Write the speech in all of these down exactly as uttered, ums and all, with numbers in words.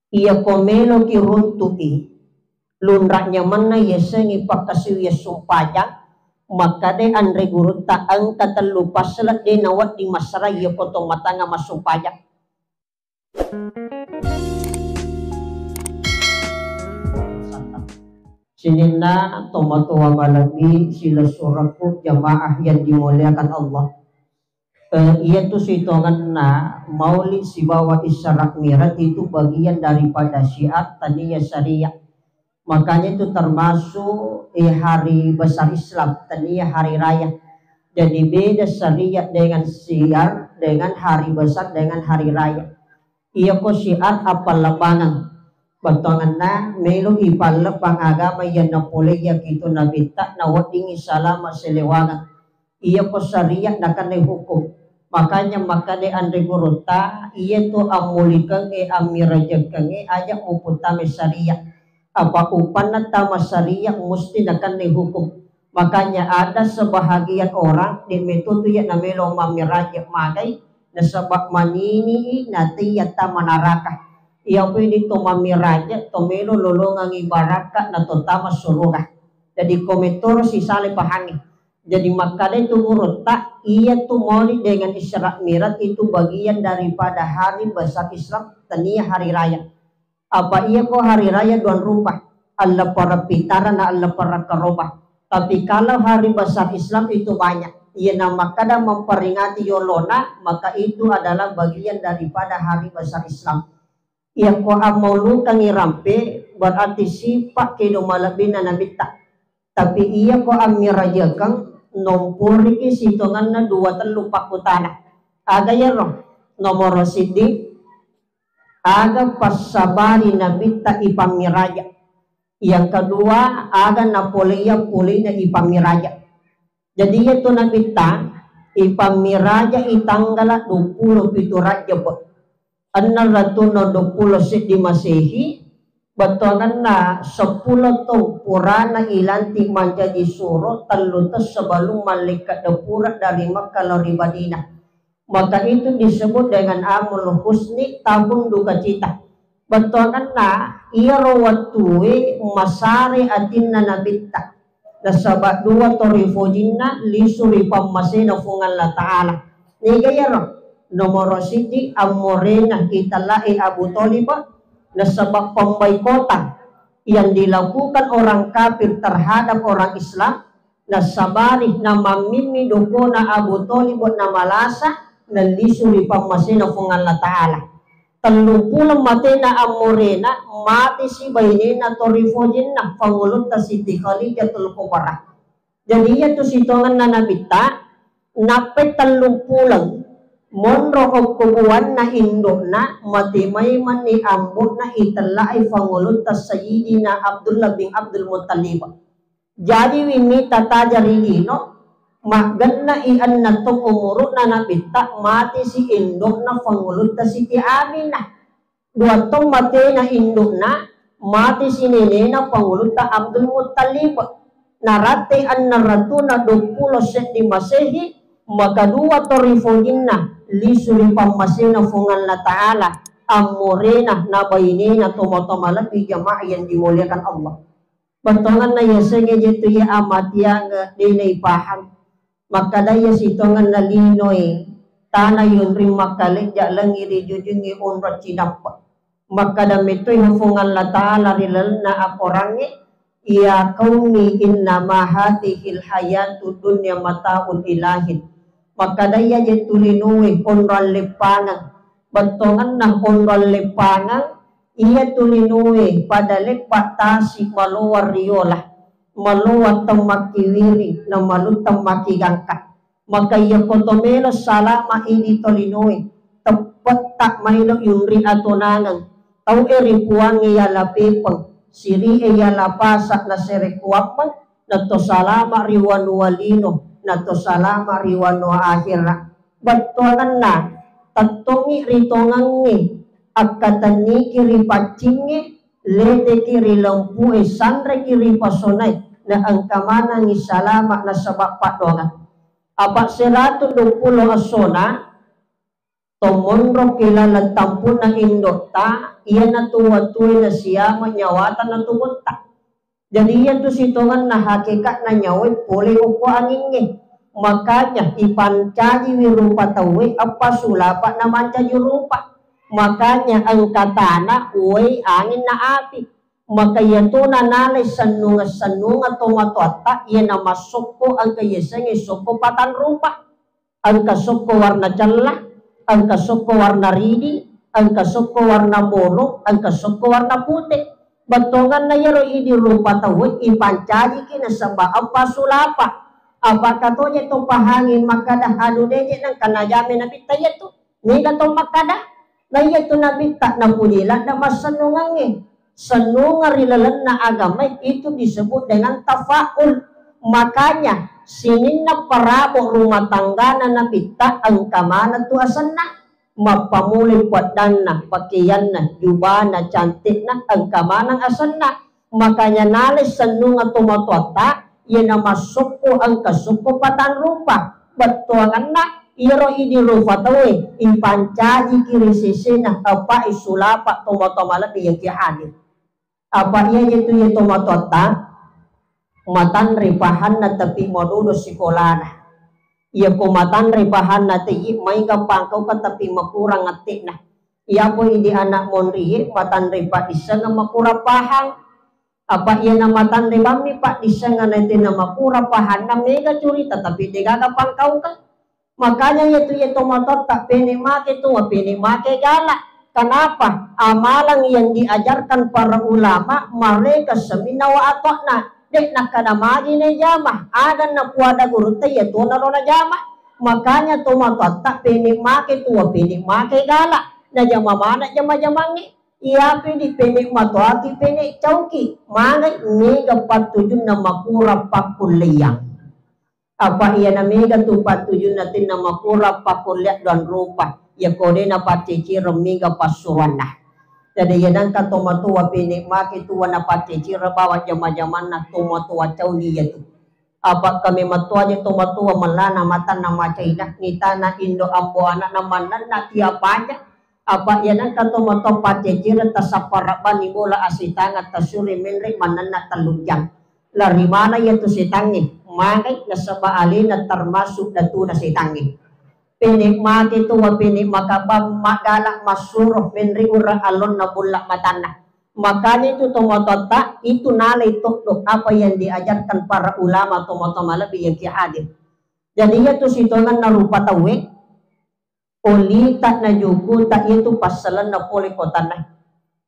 Iyako meloki runtu'i, lunra nyamenna yasengngi pakkasiwiang sumpajang, makkeda anre gurutta engka tellu passala de nawedding massarang iyako to matangnga massumpajang. Sininna tomatoa malebbi silessurekku jamaah yang dimuliakan Allah. Eh, iyatu sitongenna maulid sibawa Isra Mi'raj itu bagian daripada syiar tania syariah. Makanya itu termasuk, eh, hari besar Islam, tania hari raya. Jadi beda syariat dengan syiar, dengan hari besar, dengan hari raya. Iyako syiar appallebbangeng. Bettuangenna melo ipallebbang agama iya napolei yakitu nabitta naweddingngi salama selewangeng. Iyako syariat nakennai hukum. Makanya makkeda anre gurutta, iyatu ammulikengnge, ammirajekkengnge, aja muputtamai syariat. Apa uppanna tama syariat musti nakennai hukum. Makanya ada sebahagian orang de metto tu iya namelo mammiraje magai nasaba manini natei tama naraka. Iya pun itu mammiraje to melo lolongangi barakka na to tama suruga. Jadi komentoro sisale pahangi. Jadi makkeda itu gurutta, iya tu maulid dengan Isra Mi'raj itu bagian daripada hari besar Islam, tania hari raya. Apa iyako hari raya dua rupa, alleppereng pitara na alleppereng karoba. Tapi kalau hari besar Islam itu banyak. Iya na makkeda memperingati yolona, maka itu adalah bagian daripada hari besar Islam. Iyako ammaulukengngi rampe berarti sipa kedo malebbina nabitta. Tapi iyako ammirajekeng nomporiki sitongenna dua tellu pakkutana. Aga iyaro? Nomoro siddi, aga passabari nabitta ipammiraja? Yang kedua, aga napoleang polena ipammiraja? Jadi iyatu nabitta ipammiraja i tanggala duappulo pitu Rajab. Enneng ratuna duappulo seddi Masehi, bettuangenna seppulo taung purana ilantik mancaji suro, tellu taung sebelum mallekke depura dari Makkah lao ri Madinah. Maka itu disebut dengan Amul Husni, tahun duka cita. Bettuangenna iyaro wettue masare atinna nabitta. Nasaba dua torifojinna lisu ri pammasena Fuang Allah Ta'ala. Niga iyaro? Nomoro siddi, ammorena itella'e Abu Thalib, nasaba pemboikotan yang dilakukan orang kafir terhadap orang Islam, nasabari namammimmi dokona Abu Thalib namalasa, nallisu ri pammasena Fuang Allah Ta'ala. Telluppulo matena ammorena, matesi bainena torifojinna, pangulutta Siti Khadijatul Kubra. Jadi iyatu sitongenna nabitta, nappai tellumpuleng monro okko buanna indo'na, mate maimanni ambo'na itella'e pangulutta Sayyidina Abdullah bin Abdul Muttalib. Jajiwi mita taja ri lino, maggenna i enneng taung umuru'na nabitta, matesi indo'na pangulutta Siti Aminah. Dua taung matena indo'na, matesi nenena pangulutta Abdul Muttalib. Naratte enneng ratuna duappulo seddi Masehi, maka dua torifojinna lisu ri pammasena Fuang Allah Ta'ala, ammorena na bainena, tomatoa malebbi jamaah yang dimuliakan Allah. Bettuangenna yasengnge je tu iya amatiange de naipahang. Makkeda iya sitongenna linoe, tana yunring makkalejja lengngi rijujungngi onrong cinappa. Makkeda metoi Fuang Allah Ta'ala ri lalenna akorangnge, "Ya qaumi innama hadzihil hayatud dunya mataun ilahin." Makkeda iya je tu linoe onrong leppangeng. Bettuangenna onrong leppangeng, iyatu linoe pada leppa tasi malowa riola, malowa temmakkiwiring, na malutteng makkigangka. Maka iyako to melo salama idi to linoe, teppetta maelo yunri atonangeng. Tau e ri puangnge yala pepeng, siri e yala pasa na sere kuappeng, na to salama ri wanua lino, na to salama ri wanua akhera. Bettuangenna, tettongi ri tongengnge, akkatenniki ri paccingnge, leteki ri lempue, sanreki ri pasonae, na engka manengngi salama nasaba paddoangeng. Apa seratu duappulo essona, Tommonro ki laleng tampunna indo'ta, iyana tuwa-tuwai nasiama nyawata natubotta. Jadi iyatu sitongenna hakekatna nyawae pole okko angingnge. Makanya ipancajiwi rupa tauwe eppa sulapa namancaji rupa. Makanya engka tana, uwai, angin na api. Maka iyatona nalai sennungeng-sennungeng tomatoatta iyana massokko engka yasengnge sokko patanrupa. Engka sokko warna cella, engka sokko warna ridi, engka sokko warna bono, engka sokko warna pute. Bettuanganna iyaro idi rupa tauwe ipancajiki nasaba eppa sulapa. Apakah toje to pahangi makkada anu deje nengka najame nabitta iyatu? Niga to makkada? Na iyatu nabitta napuji ladde massennungengnge. Sennungeng ri lalenna agamae itu disebut dengan tafaul. Makanya sininna parabo rumah tanggana nabitta engka maneng tu asenna. Mappamulai puaddanna, pakaianna, jubana, cantikna, engka maneng asenna. Makanya nalai sennungeng tomatoatta, iyana massokko engka sokko patanrupa. Bettuanganna iyaro idi rupa tauwe ipancajiki ri sesena epai sulapa tomatoa malebbi yaki hadir. Apa iyajitu iya tomatoatta matanre pahanna tapi madodo sikolana. Iyako matanre pahanna tei maega pangkaukeng tapi makurang atte'na. Iyapo idi anak monrie matanre paddissengeng makurang pahang. Apa iyana matanre bammi paddissengeng na tena makurang pahanna mega curita tapi degaga pangkaukeng. Makanya iyatu iya tomatoatta pene make tuwa, pene make gala. Kenapa? Amalan yang diajarkan para ulama mereka semina wa atokna. Dek nakkada magi najama, aganna puada gurutta iyatona ro najama. Makanya tomatoatta pene make tuwa, pene make gala. Najama mana jama-jamangnge. Iyapi di pene matoaki, pene cauki. Mangai mega pattujunna makurang pakkulleang. Apa iyana mega tu pattujunna tenna makurang pakkulle doang rupa, iyako de napaccecireng mega passuroanna. Jadi iya nengka tomatoa pene make tuwa napaccecireng bawang jama-jamanna tomatoa cauni iyatu. Apa kami matoa je tomatoa mellana matanna macaina, nitana indo ambo anakna mannenna tiap paja. Apa iya nengka tomatoa paccecireng tasapparabbanni bola asitanga tasuri menre mannenna tellujang. Lari mana iyatu setangnge? Magai nasaba alena termasuk datuna setangnge. Pene make tuwa, pene makabang, magala, massuro, menre urang allonna bulla matanna. Makanya itu tomatoatta itu nalai toddo apa yang diajarkan para ulama tomatoa malebbi yang ki hadir. Jadi iyatu sitongenna rupa tauwe Olita na jukuta iyatu passalenna pole kotanna.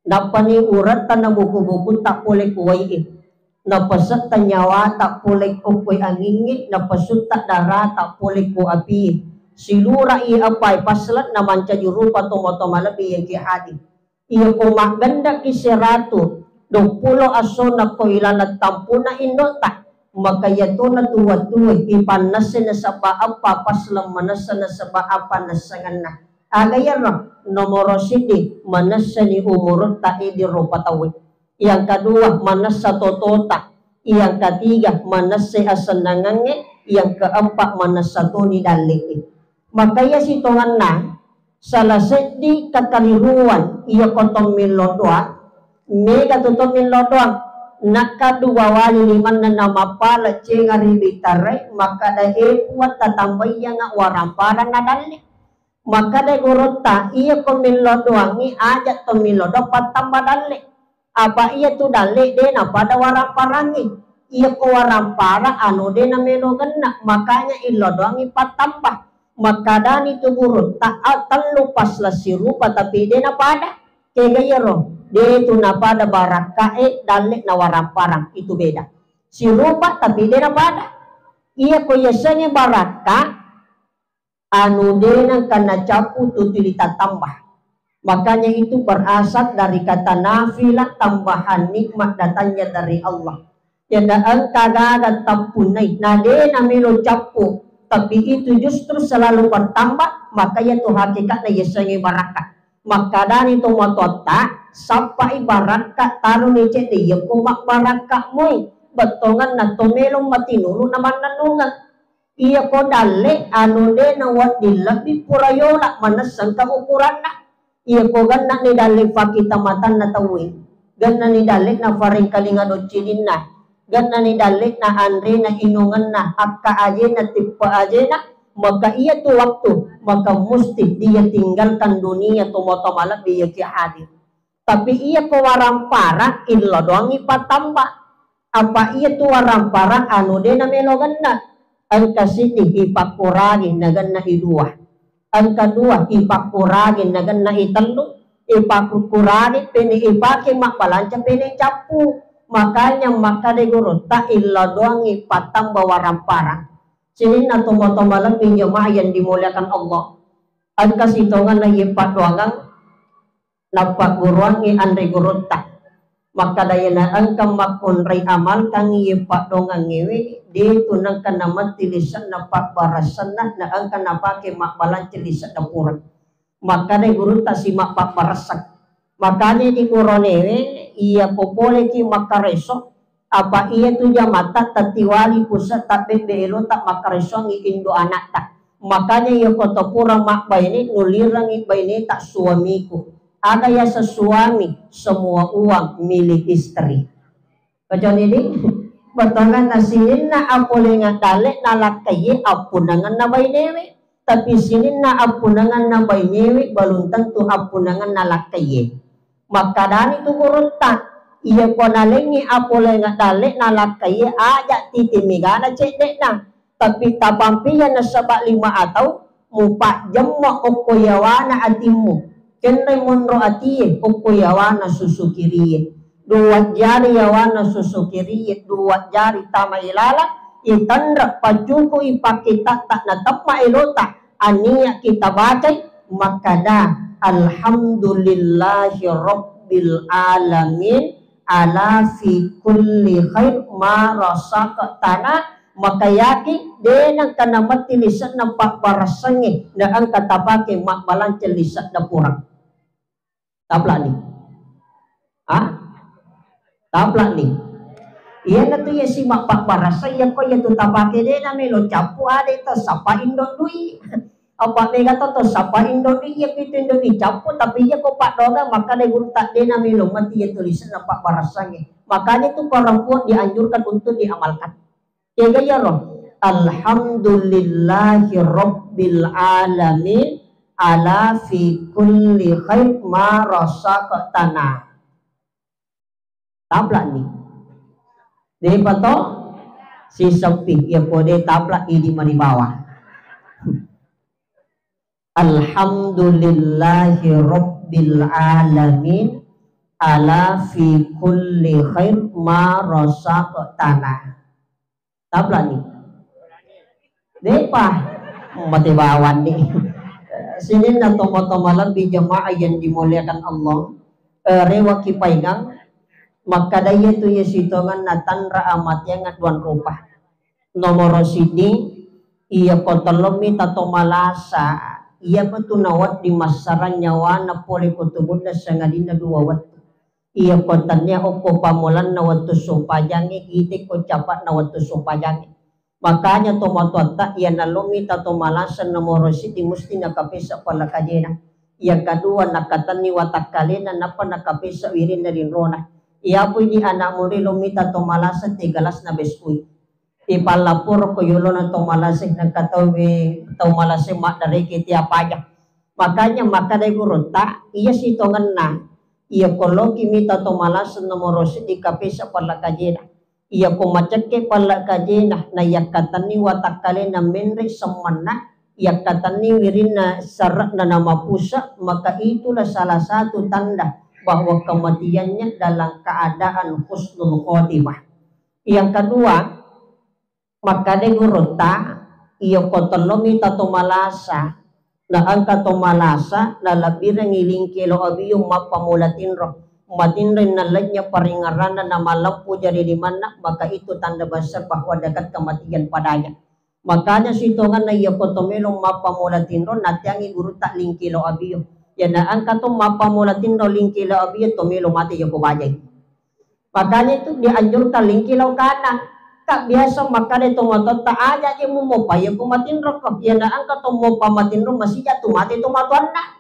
Nappani uretta na buku-bukutta pole ku wai'e. Napasetta nyawata pole okkoe angingnge, napasutta darata pole ku apie. Silura'i apae passalenna mancaji rupa tomatoa malebbi yengki hadir. Iyako maggendaki seratu duappulo assona ko ilaleng tampuna indo'ta, maka iyatona tuwa-tuwa ipannesse nasaba eppa passaleng manessa nasaba apa nassengenna. Aga iyaro? Nomoro siddi, manessani umurutta idi rupa tauwe. Yang kedua, manessa totota. Yang ketiga, manessai asennangengnge. Yang keempat, manessa toni dalle'e. Maka iya sitongenna, salah seddi kakaliruan iya ko to millo doang, mega tu to millo doang, nakka dua wali limanna namappala cenga ri bitarai, makkada e puang tatambaianga warang parang na dalle. Makkada gurutta, iya ko millo doangngi aja to millo doang pattamba dalle. Apa iyatu dalle de napada warang parangngi. Iyako warang parang anu de namelo genna, makanya illo doangngi pattamba. Makkadani tu gurutta, a, tellu pasla sirupa tapi de napada. Kega iyaro? De tu napada barakkae dalle na warang parang, itu beda. Sirupa tapi de napada. Iyako yasengnge barakka, anu de nengka nacappu tutuli tattamba. Makanya itu berasal dari kata nafilah, tambahan nikmat datangnya dari Allah. Yanda engka gaga tappunnai, na de namelo cappu, tapi itu justru selalu bertambah, maka iyatu hakikatna yasengnge barakka. Makkadani tomatoatta, sappai barakka, taroni cedde, iyako mabbarakka moi, bettonganna to melo matinulu na mannennungeng. Iya ko dalle anu de nawedding lebbi pura yola manessengka ukuranna. Iya ko gennani dalle fakkitamatanna tauwe, gennani dalle na farengkalinga doccilinna, gennani dalle na anrena inungenna, akka ajena, tippe ajena, maka iya tu waktu, maka musti dia tinggalkan dunia, tomo-tomo lebbi iya ki hadir. Tapi iya ko waramparang, illo doangngi patamba. Apa iya tu waramparang anu de namelo genna. Engka siddi ipakkurangi nagenna i dua. Engka dua ipakkurangi nagenna i tellu. Ipakkurangi pene ipake mabbalanca pene cappu. Makanya makkada gurutta, illo doangngi patamba waramparang. Sininna tomo-tomo lebbi jemaah yang dimuliakan Allah. Engka sitongenna iye paddoangeng nappagguruangngi anre gurutta. Makkada iyana engka makkunrai amalkangngi iye paddoangengngewe, de tu nengka nametti lise'na pabbarassanna, na engka napake mabbalanca lise'na pura. Makkada gurutta simappabbarassang. Makanya di kuronewe, iya ko poleki makkareso, apa iya tu jamatta tattiwali pusa tabbebbe elota makkaresoangngi indo anatta. Makanya iya ko to pura mabbaine, nulirangngi baineta suamiku. Aga yaseng suami? Semua uang milik istri. Kecuali di potonganna sininna apolenga dalle nalakkaiye appunnangenna bainewe. Tapi sininna appunnangenna bainewe belum tentu appunnangenna lakkaiye. Makkadani tu gurutta, iya ko nalengngi apolenga dalle nalakkaiye aja titi migana cedde'na. Tapi tapampia nasaba lima atau mupajjemma okko yawana atimmu. Kenre monro atie okko yawana susu kirie. Dua jari yawana susu kirie, dua jari tama ilala, itanra pacuku ipake tatta na temma elota, ania kita bacai makkada, "Alhamdulillahi rabbil alamin, ala fi kulli khair ma razaqtana." Maka yakin de nengka nametti lise'na pabbarassangnge, na engka tapake mabbalanca lise'na pura. Taplani. Ah? Taplani. Iyanatu iya sima pabbarassang iya ko iya tu tapake de namelo cappu ade to sapa indo dui. Apa mega to to sapa indo dui iya pitu indo dui cappu tapi iya ko paddoga makkada gurutta de namelo mati iya tulisanna pabbarassangnge. Makanya tu perempuan dianjurkan untuk diamalkan. Kega iyaro? Alhamdulillahi rabbil alamin ala fi kulli khair ma razaqtana. Taplak ni. Depa to? Siseppi. Iya ko de taplak idi mani bawah. Alhamdulillahi rabbil alamin ala fi kulli khair ma razaqtana. Taplak ni. Depa mate bawang ni. Sininna tomatoa malebbi jamaah yang dimuliakan Allah. Eh, rewaki paingang makkada iya tu iya sitongenna tanra amateang duang rupa. Nomoro siddi, iya ko tellommi tato malasa, iya ko tu nawedding massarang nyawana pole ko tubunna sangadinna dua wettu. Iya ko tennia okko pammulanna wettu sumpajangnge, ite ko capa'na wettu sumpajangnge. Makanya tomatoatta iya nallomi tato malasa nomoro siddi musti nakapesa pallakajena. Yang kedua nakatenni watakkalena nappa nakapesa wirinna rinrona. Iya pui di anak murid lomi tato malasa te gelasna beskui. Ipallaporo ko yolona to malaseng nengka tau, tau malaseng maddareke tia paja. Makanya makkadai gurutta, iya sitongenna, iya ko loki mita to malaseng nomoro siddi kapesa pallakajena. Iya ko macekke pallakajena, na yakkatenni watakkalena menre semmenna, yakkatenni wirinna serre'na namapusa, maka itulah salah satu tanda bahwa kematiannya dalam keadaan husnul khotimah. Yang kedua, makkadai gurutta, iya ko tellomi tato malasa, na engka to malasa, nalebbirengngi lingkelo abiyo mappammula tinro, matinreng nalennye paringerranna namaleppu jari limanna, maka itu tanda besar bahwa dekat kematian padanya. Makanya sitongenna iya ko to melo mappammula tinro, nateangi gurutta lingkelo abiyo. Iya na engka to mappammula tinro lingkelo abiyo to melo mate iya ko bajai. Makanya itu dianjurkan lingkilo kanan. Ka biasa makkeda tomatoatta, aja je mumopa iya ko matinro ko. Iya na engka to mopa matinro masija tu mate tomatoanna.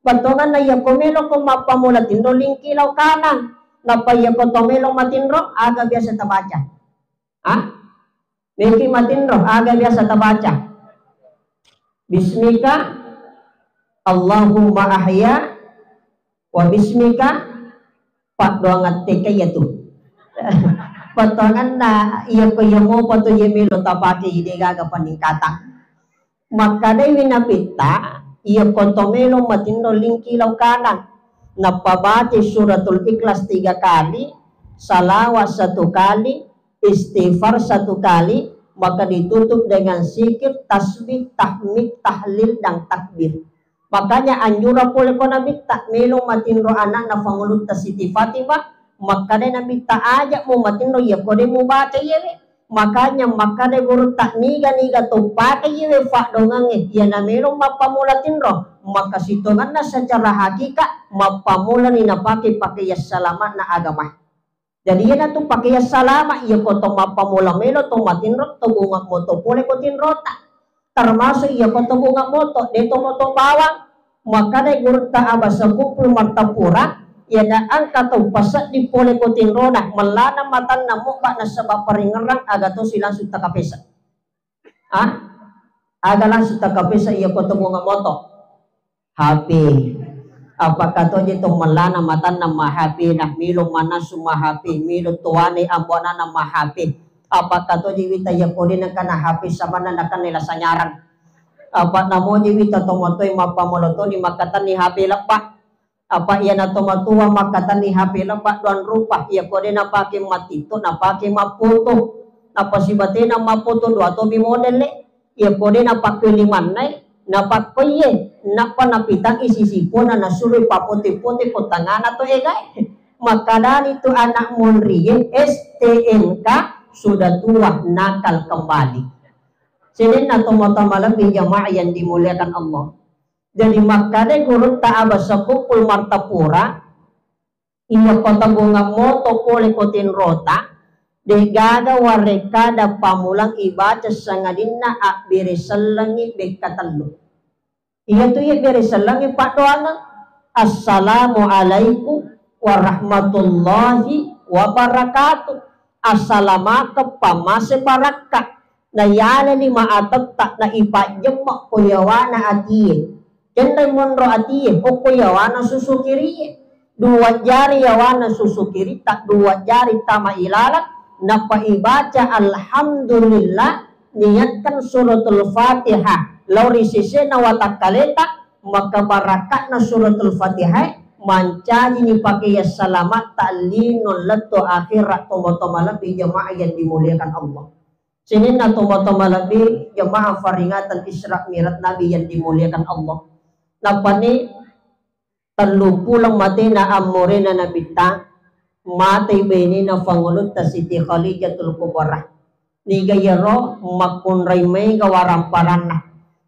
Bettuanna iya ko melo ko mappamola tinro lingki lao kanang. Nappa iya ko to melo matinro, aga biasa tabaca? Ah? Meki matinro, aga biasa tabaca? Bismika Allahumma ahya wa bismika paddoangan teka iya tu. Bettuanna iya ko iya mopa to iya melo tapake, ide gaga peningkatan. Makkedaiwi Nabitta, iya ko to melo matinro lingki lao kanang, nappa baca suratul Ikhlas tiga kali, salawat satu kali, istighfar satu kali, maka ditutup dengan zikir, tasbih, tahmid, tahlil, dan takbir. Makanya anjurang pole ko Nabitta, melo matinro anakna Pangulutta Siti Fatimah, makkeda Nabitta, aja mu matinro iya ko de mubaca iyawe. Makanya makkeda gurutta, niga-niga to pake iyawe paddoangangnge, iya na melo mappamola tinro, maka sitongenna secara hakika mappamolani napake pakaian salama'na agama. Jadi iyanatu pakaian salama, iya ko to mappamola melo to matinro, to bunga moto pole ko tinrota. Termasuk iya ko to bunga moto, de to moto bawang. Makkeda gurutta Aba Sekumpul Martapura, iya na engka to paseddi pole ko tinrona, mellana matanna mobba nasaba paringerrang aga tosi langsung takapesa. Ah? Aga langsung takapesa iya ko to bunga moto? H P. Apakah to je to mellana matanna ma H P, na melo mannasu ma H P, melo toane amboanana ma H P. Apakah to je wita iya ko de nakana H P samanna nakana lasa nyarang? Apa namo je wita tomatoe mappamola toni makkatenni H P lebba? Apa iyana tomatoa makkatenni H P lebba doang rupa, iya ko de napake mattitto, napake mappoto. Napasibatena mappoto dua tomi modelle. Iya ko de napakkoi limannae, napakkoiye, nappa napitangi sisipona nasuroi papote-pote ko tangana to egae. Makkedani tu anak monrie, S T N K, sudah tua, nakal kembali. Sininna tomatoa malebbi jamaah yang dimuliakan Allah. Jadi makkeda gurutta Aba Sekumpul Martapura, iya ko tabungang moto pole ko tinrota, degaga warekkada pamulang ibaca sangadinna abbere sellengi bekka tellu. Iyatu iya bere sellengi paddoangeng, Assalamualaikum warahmatullahi wabarakatuh. Assalamakeng pammase barakka. Na yaleni ma atetta na ipajjemma ko yawana atie. Kenre monro atie, okko yawana susu kirie. Dua jari yawana susu kiritta, dua jari tama ilalang, nappa ibaca alhamdulillah, niatkan suratul Fatihah lao ri sesena watakkaleta, maka barakatna suratul Fatihah mancajini pakaian salamatta lino lettu akhirat, tomatoa malebbi jamaah yang dimuliakan Allah. Sininna tomatoa malebbi jamaah peringatan Isra Mi'raj Nabi yang dimuliakan Allah. Nappani tellu puleng matena ammorena Nabitta, matei bainena Pangulutta Siti Khalijatul Kubra. Niga iyaro makkunrai maega waramparanna.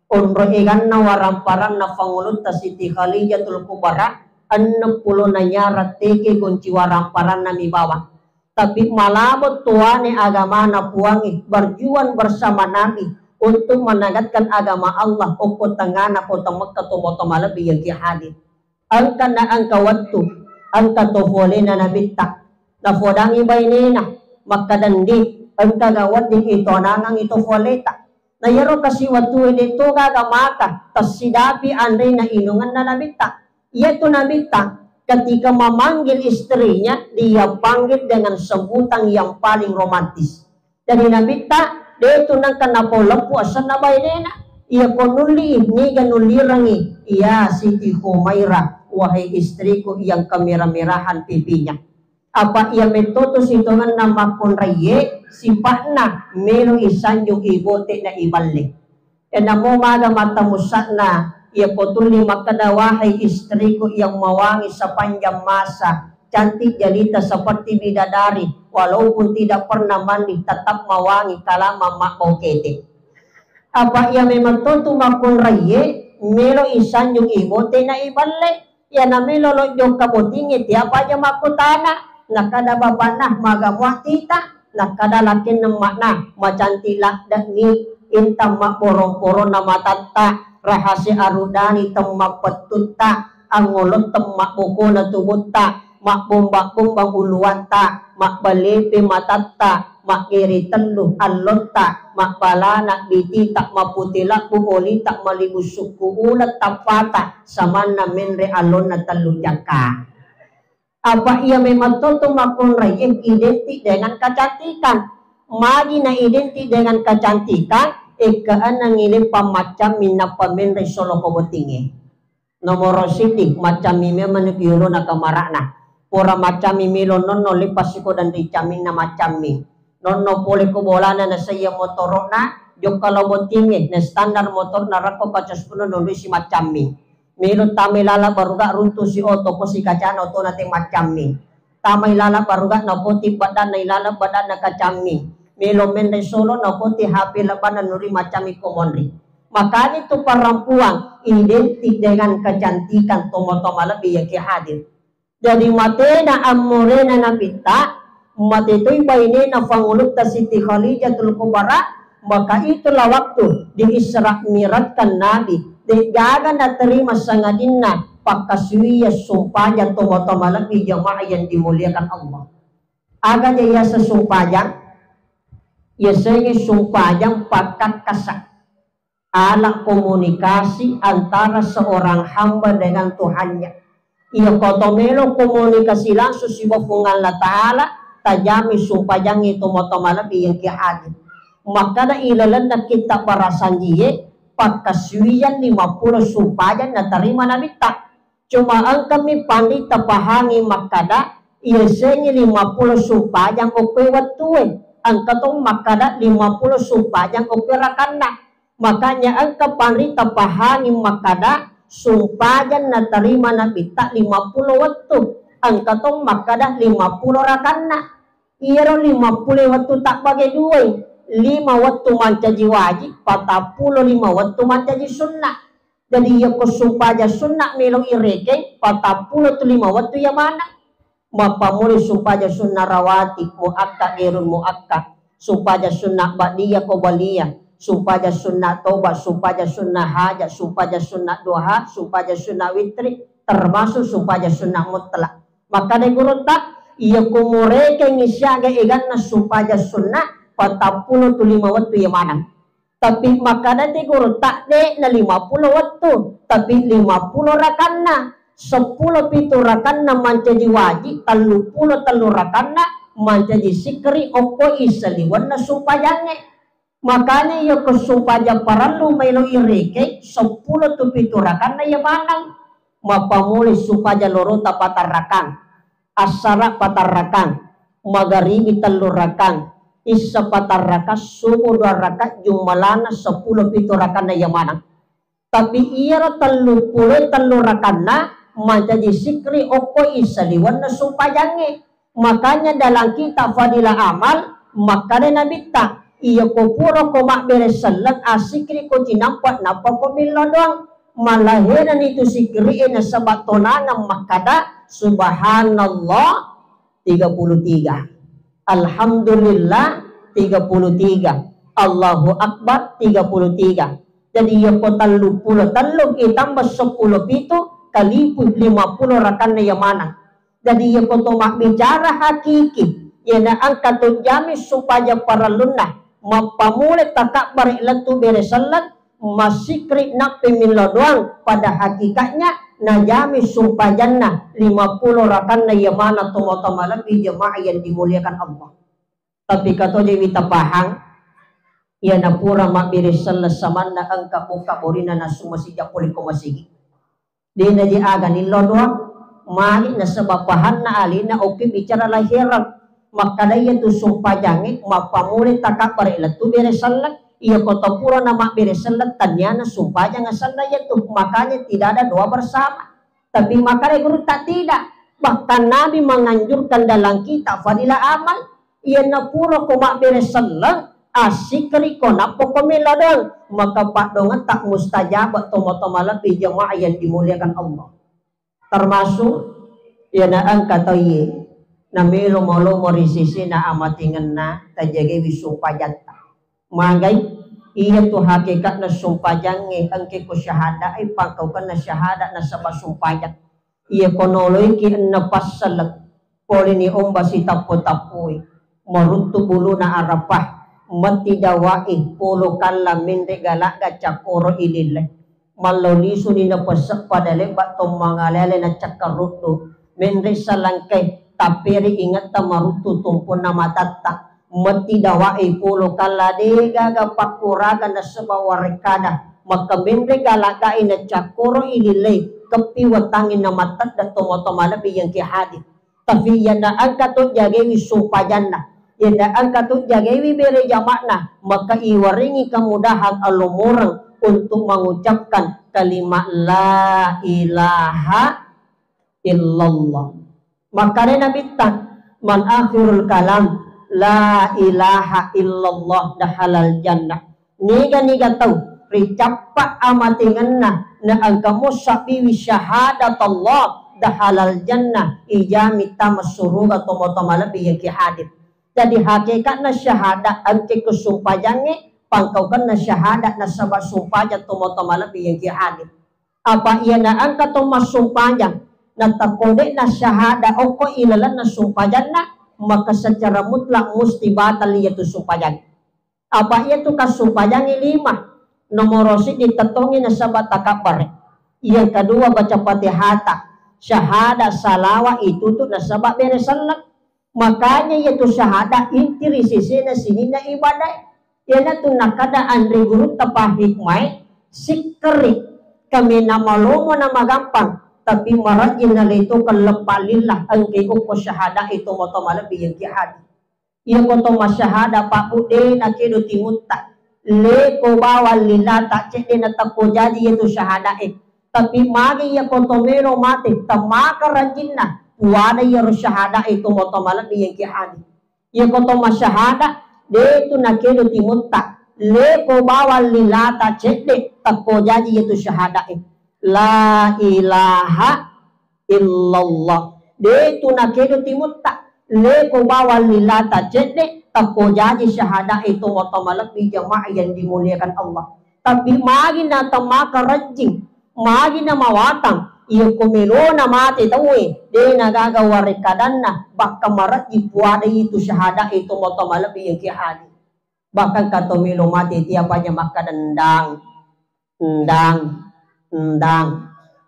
Onro eganna waramparanna Pangulutta Siti Khalijatul Kubra, enneng pulona nyarang teke gonci waramparanna mi bawang. Tapi malabo tuane agamana Puangnge, berjuang bersama Nabi untuk menegakkan agama Allah okko tengngana kota Mekkah, tomatoa malebbi yang ki hadir. Engka na engka wettu, engka to folena Nabitta. Nafodangi bainena, makkeda, "Ndi, engka ga wedding itonangang ito foleta?" Na iyaro kasi wettue de to gaga maka, tessidapi anrena inungenna Nabitta. Iyatu Nabitta, ketika memanggil istrinya, dia panggil dengan sebutan yang paling romantis. Jadi Nabitta, de tu nengka napau leppu asenna bainena. Iya ko nulli, niga nullirengi? Ya Siti Humaira, wahai istriku yang kemerah-merahan pipinya. Apa iya metto tu sitongenna makkunraiye, sipa'na melo isanjung ibote na iballe. Enamo maga mattamussa'na, iya ko tulli makkeda, "Wahai istriku yang mewangi sepanjang masa, cantik jelita seperti bidadari, walaupun tidak pernah mandi, tetap mewangi, kalamang mabbau kete." Apa iya memang to tu makkunraiye, melo isanjung ibote na iballe, iya na melo lojjong kabotingnge, tiapa aja makkutana, nakada bapakna, "Maga mua tita?" Takkada lakkenna emma'na, macanti ladde'ni, intang mabborong-poronna matatta, rahase arudani temmapettutta, angngolo temmabbokona tubutta, mabbomba-bombang uluwatta, mabbalepe matatta, maggere tellu allotta, mabbalana bitita, maputi labbu olita, malibu sukku uleng tappata, samanna menre allonna tellu jakka. Apa iya memang to tu makkunraie identik dengan kecantikan. Magi na identik dengan kecantikan, ekke'na ngile pammacammi nappa menre solo ko bottingnge. Nomoro siddi, maccammi memang ki yolona kamara'na. Pura maccammi melo nonno lepas siko dan ri camminna maccammi. Nonno pole ko bolana nasaiya motoro'na, jokka lao bottingnge, na standar motorna rakko kaca seppulo nonroi si maccammi. Melo tamai lala baruga runtu si oto ko si kacana otona te maccammi. Tamai lala baruga na poti badanna ilala badanna kacammi. Melo menre solo na poti H P labanna nuri maccammi ko monri. Makanya itu perempuan identik dengan kecantikan tomo-tomo lebih yang ki hadir. Jadi matena ammorena Nabitta, mate toi bainena Pangulutta Siti Khadijatul Kubra, maka itulah waktu di Isra Mi'rajkan Nabi, de'gaga naterima sangadinna pakkasuwiyang sumpajang tomo-tomo lebbi jamaah yang dimuliakan Allah. Aga je yaseng sumpajang? Yasengnge sumpajang pakkakkasa. Alat komunikasi antara seorang hamba dengan Tuhannya. Iya ko to melo komunikasi langsung sibawa Puang Allah Ta'ala, tajami sumpajangnge tomo-tomo lebbi yang ki hadir. Makkada ilalenna kitab barasanjie, pakkasuwiyang lima puluh sumpajang natarima Nabitta. Cuma engkami panrita pahangi makkada, iyasengngi lima puluh sumpajang okkoe wettue, engka tong makkada lima puluh sumpajang okkoe rakanna. Makanya engka panrita pahangi makkada, sumpajang natarima Nabitta lima puluh wettu, engka tong makkada lima puluh rakanna. Iyaro lima puluh wettu tabbage duai, lima wettu mancaji wajib, patappulo lima wettu mancaji sunnah. Jadi, iyako sumpajang sunna melo irekeng, patappulo tu lima wettu iya maneng. Mappammula sumpajang sunna rawatib, muakkad, ghairul muakkad, sumpajang sunna ba'diyah, qobliyah, sumpajang sunna toba, sumpajang sunna hajat, sumpajang sunna duha, sumpajang sunna witri, termasuk sumpajang sunna mutlak. Makkada gurutta, iyako murekengngi siaga eganna sumpajang sunna, patappulo tu lima wettu iya maneng. Tapi makkadati gurutta, de'na lima puluh wettu, tapi lima puluh rakanna, seppulo pitu rakanna mancaji wajib, telluppulo tellu rakanna mancaji sikri okko isaliwenna sumpajangnge. Makanya iya ko sumpajang parellu maelo irekeng, seppulo tu pitu rakanna iya maneng. Mappammula sumpajang lorota patarrakang. Assara patarrakang, magaribi tellu rakang, issa patarrakang, subuh dua rakang, jummalana seppulo pitu rakanna iya maneng. Tapi iyaro telluppulo tellu rakanna mancaji sikri okko isaliwenna sumpajangnge. Makanya dalam kitab Fadilah Amal, makkada Nabitta, iya ko pura ko mabbere selleng, asikri ko cinampa, nappa ko millau doang. Malahenani tu sikri e nasaba tonangang makkada, Subhanallah, tiga puluh tiga. Alhamdulillah, tiga puluh tiga. Allahu Akbar, tiga puluh tiga. Jadi, iya ko telluppulo tellu itambah seppulo pitu, kalipu lima puluh rakanna iya maneng. Jadi, iya ko to mabbicara hakiki, iyana engka to jami sumpajang parellunna, mappammula takabbare lettu bere selleng, massikri nappi millau doang, pada hakikatnya najami sumpajanna lima puluh rakanna iya maneng tomo-tomo lebbi jamaah yang dimuliakan Allah. Tapi katojewi tapahang, iyana pura mabbere selleng samanna engka bokka borina nasu masija pole ko masigi. De'na je aga nillau doang, magi nasaba pahanna alena okki bicara lahireng. Makkada iyatu sumpajangnge mappammula takabbare lettu bere selleng, iya ko to pura na mabbere selleng, tenniana sumpajang asenna iyatu, makanya tidak ada doa bersama. Tapi makkada gurutta tidak. Bahkan Nabi menganjurkan dalam kitab Fadilah Amal, iyana pura ko mabbere selleng, assikkiri ko nappa ko millau doang, maka paddongetta mustajab tomo-tomo lebbi jamaah yang dimuliakan Allah. Termasuk iyana engka tauwe Namelo malomo ri sesena amatengenna, tajagaiwi sumpajatta. Magai, iyatu hakekatna sumpajangnge engke ko syahadae, pangkaukenna syahada nasaba sumpajang. Iya ko noloiki enne passaleng, poleni omba sitappo-tappoi, maruntu buluna Arafah, metti dawae, polo kalla menre galagga cakkoro ilille. Mallo lisuni napesseppa dalebba tommangale-ale nacakkar ruddu, menre salangkai, tapperi ingetta maruttu tumponna matatta, metti dawae polo kalla degaga pakkoraga nasaba warekkada, makka menre galagae nacakkoro ilillei, keppi wettangngi namattedde tomatoa malebbi yengki hadir. Tapi iyana engka to jagaiwi sumpajanna, iyana engka to jagaiwi bere jama'na, maka iwarengi kemudahan alomoreng untuk mengucapkan kalimat la ilaha illallah. Makkeda Nabitta, "Man akhirul kalam la ilaha illallah dahalal jannah." Niga-niga tau ricappa amatengenna na engka mo sabbiwi syahadat Allah dahalal jannah, ijami tama suruga tomatoa malebbi yengki hadir. Jadi hakekatna syahada engke ko sumpajangnge, pangkaukenna syahada nasaba sumpajang tomatoa malebbi yengki hadir. Apa iyana engka to massumpajang, natakko de'na syahada okko ilalenna sumpajanna, maka secara mutlak musti batal iyatu sumpajang. Apa iyatu kassumpajangnge lima, nomoro siddi tettongngi nasaba takabbare. Yang kedua baca Fatihata, syahada salawa itutu nasaba bere selleng. Makanya iyatu syahada inti ri sesena sininna ibadae. Iyanatu nakkeda anre gurutta pahikmae, sikkeri, kaminang malomo na magampang, tapi marajin naleitokeng leppa lillah engkai okko syahadae tomatoa malebbi yengki hadir. Iyako to masyahada pabbu de nakedo timutta, leko bawang lilata cedde natakko jaji iyatu syahadae. Tapi magi iyako to melo mate, temmaka rajinna, puada iyaro syahadae tomatoa malebbi yengki hadir. Iyako to masyahada, de tu nakedo timutta, leko bawang lilata cedde, takko jaji iyatu syahadae. La ilaha illallah. De tu nakedo timutta, leko bawang lilata cedde, takko jaji syahadae tomatoa malebbi jamaah yang dimuliakan Allah. Tapi magi na temmaka rajing, magi na mawatang, iyako melona mate tauwe, de nagaga warekkadanna, bakka marajing puada itu syahadae tomatoa malebbi yengki hadir. Bahkan kato melo mate tiapanya makkada ndang, ndang, ndang.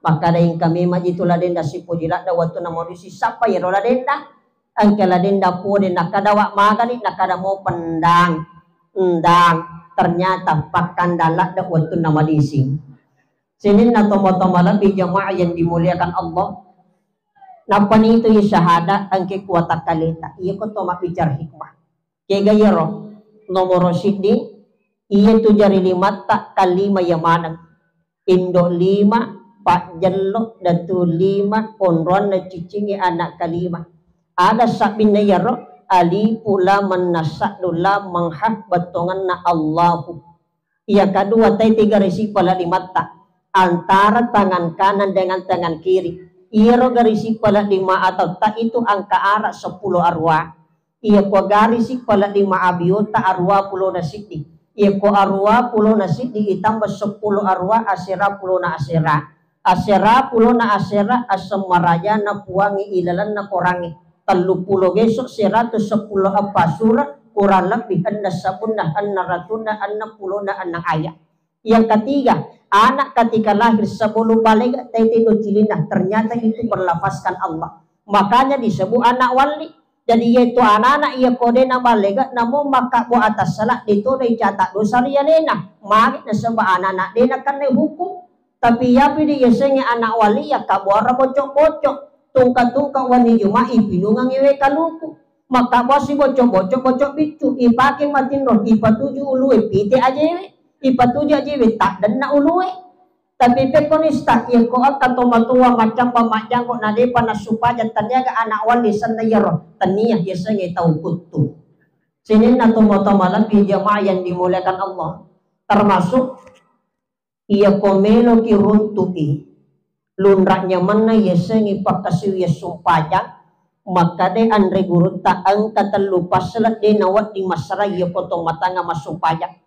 Makkada engka memang itu ladenda sipoji ladda wattunna manusi sappa iyaro ladenda. Engka ladenda pole nakkada wa magani nakkada mo pendang, ndang. Ternyata pakkandang ladda wattunna madising. Sininna tomatoa malebbi jamaah yang dimuliakan Allah. Nappa nitu iya syahada engke kuatakkaleta. Iyako to mabbicara hikmah. Kega iyaro? Nomoro siddi, iyatu jari limatta kalima iya maneng. Indo lima, pajjello, datu lima, onroanna ciccingnge anak kalima. Ada sabbinna iyaro, alifu lam mannasaddu lam mangha bettongenna Allahu. Iya kadua tai tiga risi pala limatta. Antara tangan kanan dengan tangan kiri. Iyaro garisi pala lima atau ta itu angka arah sepuluh arwah. Iya ko garisi pala lima abiota arwah pulona siddi. Iya ko arwah pulona siddi itambah sepuluh arwah asera pulona asera. Asera pulona asera assemmarajana puangi ilalenna korangi. Tellu pulo geso seratus sepuluh eppa sura, kurang lebih enneng sabunna, enneng ratunna, enneng pulona, enneng ayat. Yang ketiga, anak ketika lahir sebelum baligh tete docilinna, ternyata itu berlafazkan Allah. Makanya disebut anak wali. Jadi yaitu anak-anak iya kode na baligh, namun maka buat atas salah ditodai catat dosa rialena. Magi nasaba anak-anak dena kena hukum. Tapi yapi di yasengnge anak wali ya kabuara bocok-bocok. Tungka-tungka wani Juma'i pinungangi we kaluku. Makkabbasi bocok-bocok, bocok biccu, ipake matinro, ipatuju ulue pite ajewe, ipatuju ajewe taddenna ulue. Tapi pekko nista, iya ko engka tomatoa maccampa majjangko nadepa nassupaja taniaga anak wali senna iyaro, tania yasengnge tau kuttu. Sininna tomatoa malebbi jamaah yang dimuliakan Allah, termasuk iya ko meloki runtu'i lunra nyamenna yasengnge pakkasiwiang sumpajang, Makkeda anre gurutta engka tellu passala de nawedding massarang iyako to matanga massumpajang.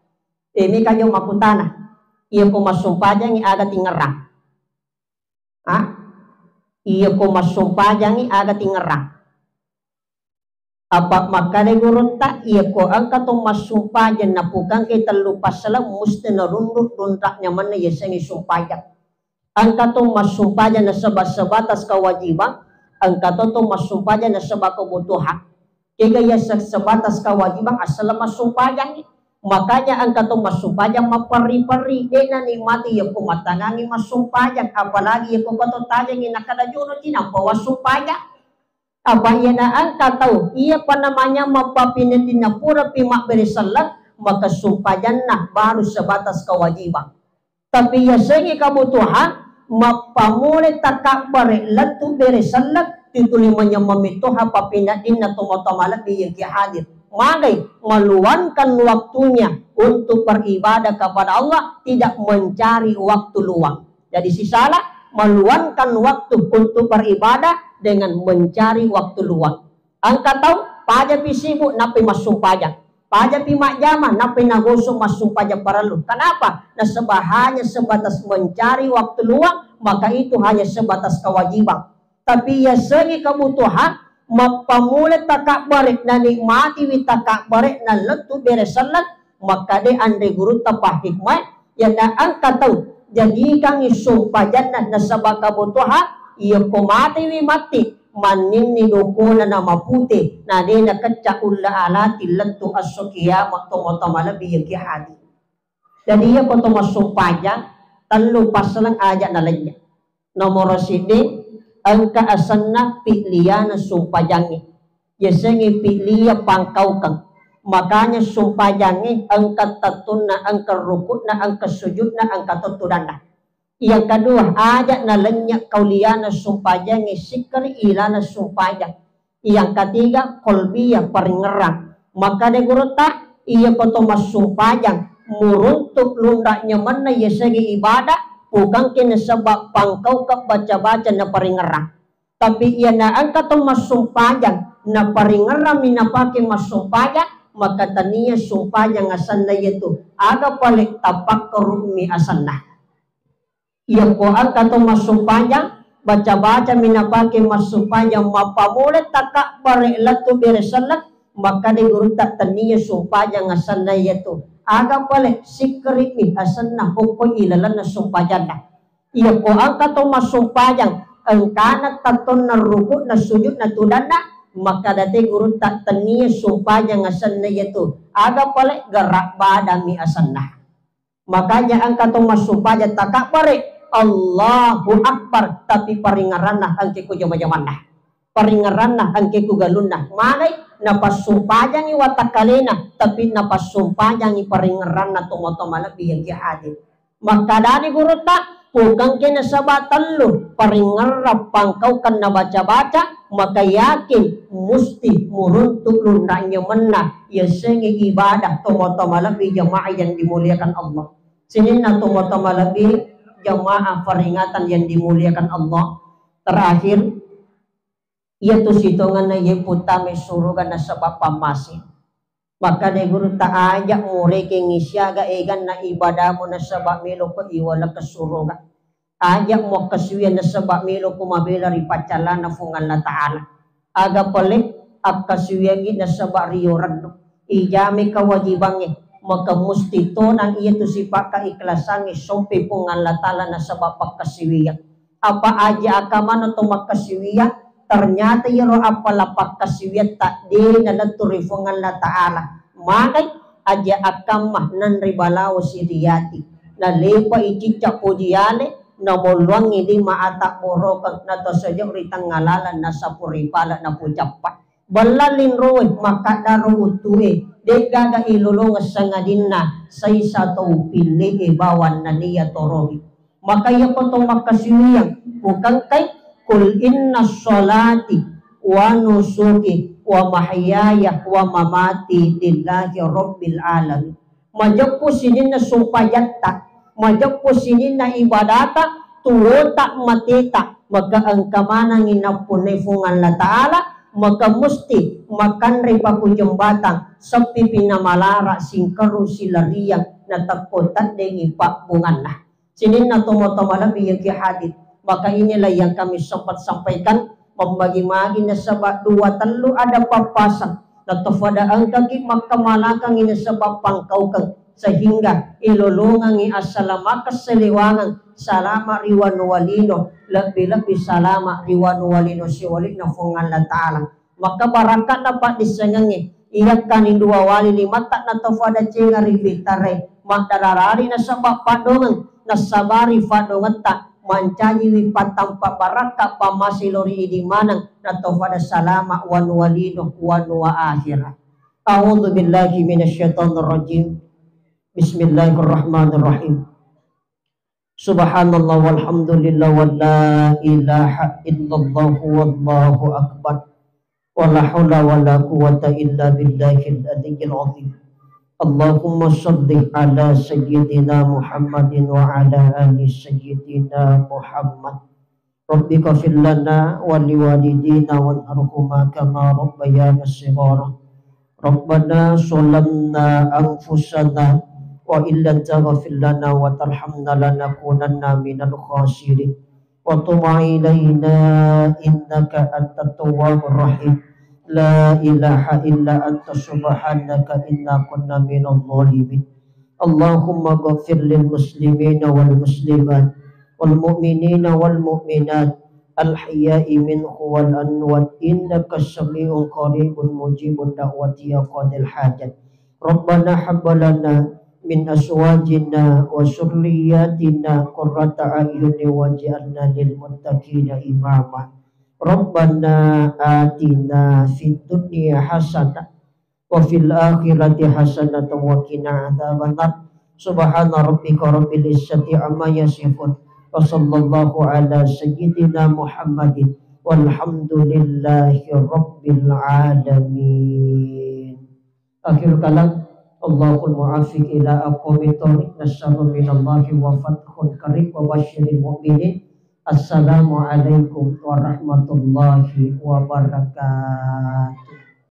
E, mika jo makkutana, iyako massumpajangi aga tingerang? Ah? Iyako massumpajangi aga tingerang? Apa makkeda gurutta, iyako engka to massumpajang napukangke tellu passala musti narundu dunra nyamanna yasengnge sumpajang. Engka to massumpajang nasaba sebatas kewajiban, engka to to massumpajang nasaba kebutuhan. Kega iya se-, sebatas kewajiban asal massumpajangi. Makanya engka to massumpajang mapperri-perri, de nanikmati iyako mattangangi massumpajang, apalagi iyako koto tajengi nakada jono cinampa wassumpajang. Apa iyana engka tau, iyapa namanya mappapineddinna purapi mabbere selleng, maka sumpajanna baru sebatas kewajiban. Tapi yasengnge kebutuhan, mappamulai takabbere lettu bere selleng, tituli manyameng mettoha pappineddinna tomatoa malebbi yang ki hadir. Magai meluangkan waktunya untuk beribadah kepada Allah, tidak mencari waktu luang. Jadi sisala meluangkan waktu untuk beribadah dengan mencari waktu luang. Engka tau pajapi sibuk nappai massumpajang, pajapi majjama nappai nagosok massumpajang parellu. Kenapa? Nasaba hanya sebatas mencari waktu luang, maka itu hanya sebatas kewajiban. Tapi yasengnge kebutuhan, mappamulai takabbere, nanikmatiwi takabbere, nalettu bere selleng, makkeda anre gurutta pahikmah, yana engka tau jadikangngi sumpajanna nasaba kebutuhan, iyako matewi matti, manninni dokona namapute, na de nakecca ulla alati lettu esso kiamat tomatoa malebbi yang ki hadir. Jadi iyako to massumpajang, tellu passaleng aja nalenya. Nomoro siddi, engka asenna pi'liyana sumpajangnge. Yasengnge pi'liya pangkaukeng. Makanya sumpajangnge engka tettunna, engka rukukna, engka sujudna, engka to tudanna. Yang kedua, aja nalenya kauliyana sumpajangnge sikkeri ilana sumpajang. Yang ketiga, kolbiyah, paringerrang. Makkeda gurutta, iyako to massumpajang, muruntu lunra nyamanna yasengnge ibadah, pukangke nasaba pangkaukeng baca-baca na paringerrang. Tapi iyana engka to massumpajang, na paringerrang mi napake massumpajang, maka tania sumpajang asenna iyatu. Aga pale tapakkarummi asenna. Iyako engka to massumpajang, baca-baca mi napake massumpajang, mappamulai takabbere lettu bere selleng, makkeda gurutta tania sumpajang asenna iyatu. Aga pale sikkeri mi asenna hokkoi ilalenna sumpajanna. Iyako engka to massumpajang, engkana tettonna rukukna sujudna tudanna, makkeda te gurutta tania sumpajang asenna iyatu. Aga pale gerak badan mi asenna. Makanya engka to massumpajang takabbere, Allahu Akbar, tapi paringerranna engke ku jama-jamanna. Paringerranna engke ku galunna. Manai napassumpajangi watakkalena, tapi napassumpajangi paringerranna tomatoa malebbi yang ki hadir. Makkadani gurutta, pukangke nasaba tellu, paringerrang pangkaukeng na baca-baca, maka yakin musti muruntu lunra nyamanna yasengnge ibadah tomatoa malebbi jamaah yang dimuliakan Allah. Sininna tomatoa malebbi jamaah peringatan yang dimuliakan Allah. Terakhir, iyatu sitongenna iye puttamai suruga nasaba pammase. Makkeda gurutta, aja murekengngi siaga eganna ibadamu nasaba meloko iwalekeng suruga. Aja muakkasiwiang nasaba meloko mabela ri paccallana Fuang Allah Ta'ala. Aga pale akkasiwiangngi nasaba rio rennu. Ijami kewajibangnge, maka musti tonang iyatu sipa kaikhlasangnge sompe Puang Allah Ta'ala nasaba pakkasiwiang. Apa aja akamana to makkasiwiang, ternyata iyaro appala pakkasiwiatta de nalettu ri Puang Allah Ta'ala. Magai aja akamma nanre balawo siriyati. Nalepa icicca poji ale, namolloangngi lima ata borokeng, natosejo ri tengnga laleng, nasapu ri pale, napucappa. Bella linroe, makkaddaro uttue, de'gaga ilolongeng sangadinna saisa tau pille'e bawang nennia torowi. Maka iyako to makkasiwiang, pukangkai, "Qul inna sholati wa nusuki wa mahyaya wa mamati lillahi rabbil alamin." Majeppu sininna sumpajatta, majeppu sininna ibadata, tuwota, mateta, maka engka manengngi nappunnai Fuang Allah Ta'ala, maka musti makanre paku jembatang, seppipi namalara singkerru silariang natekko teddengi pabbunganna. Sininna tomatoa malebbi yaki hadit, maka inilah yang kami sempat sampaikan, membagi-magi nasaba dua tellu ada pappasang, natofada engkaki makkamalakangi nasaba pangkaukeng, sehingga ilolongangi assalamakeng saliwangeng, salama ri wanua lino, lebbi-lebbi salama ri wanua lino siwali'na Fuang Allah Ta'ala. Maka barakka'na paddissengengnge, iyakkani dua wali limatta natofada cenga ri fitare, maddararari nasaba paddongeng, nassabari faddongetta, mancajiwi pattampa barakka pammase lao ri idi maneng, natofada salama wanua lino, wanua akhira. A'udzu billahi minasyaitonir rajim. Bismillahirrahmanirrahim. Subhanallah walhamdulillah wa la ilaha illallah wallahu akbar. Wa la haula wa la quwwata illa billahil aliyyil azim. Allahumma salli ala sayyidina Muhammadin wa ala ali sayyidina Muhammad. Rabbi ghfir lana wa liwalidina warhamhuma kama rabbayana shighara. Rabbana zalamna anfusana wa illam taghfir lana wa tarhamna lanakunanna minal khasirin. Wa tub alaina innaka antat tawwabur rahim. La ilaha illa anta subhanaka inna kunna minadh dhalimin. Allahumma ghfir lil muslimina wal muslimat wal mu'minina wal mu'minat al ahya'i minhum wal amwat innaka sami'un qaribun mujibud da'wati ya qadil hajat. Rabbana hab lana min azwajina wa dzurriyyatina qurrata a'yunin waj'alna lil muttaqina imama. Rabbana atina fid dunya hasanah wa fil akhirati hasanatan wa qina adzabannar. Subhana rabbika rabbil izzati amma yasifun. Wa sallallahu ala sayyidina Muhammadin walhamdulillahi rabbil alamin. Akhirul kalam, Allahul muwaffiq ila aqwamit thoriq, nasrun minallahi wa fathun qarib wa basyiril mu'minin. Assalamualaikum warahmatullahi wabarakatuh.